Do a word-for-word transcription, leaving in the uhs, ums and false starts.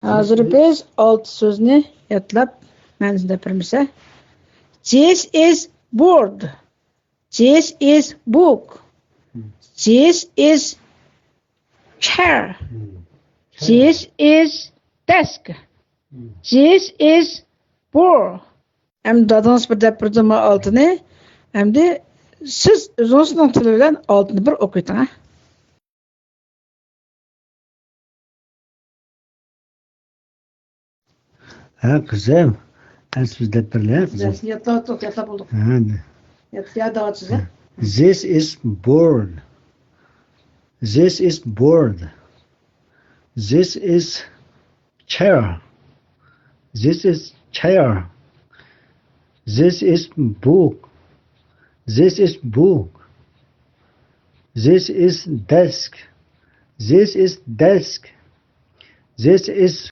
ھازىر بىز ئالتە سۆزنى يادلاپ مەنىسىنى دەپ بېرىمىز. This is board. This is book. This is chair. This is desk. This is ball. ئەمدى دادىڭىز بىر دەپ بېرىدۇ ما ئالتىنى. ئەمدى سىز ئۆزىڭىزنىڭ تىلى بىلەن ئالتىنى بىر ئوقۇۋېتىڭ، ھە؟ ھە، قىزىم. ئەسلى دەپ بېرىلە، قىزىم. دەرسنى يادلاۋاتتۇق، يادلاپ بولدۇق. ھە. ياد-، يادلاۋاتىسىز، ھە؟ This is board. This is board. This is chair. This is chair. This is book. This is book. This is desk. This is desk. This is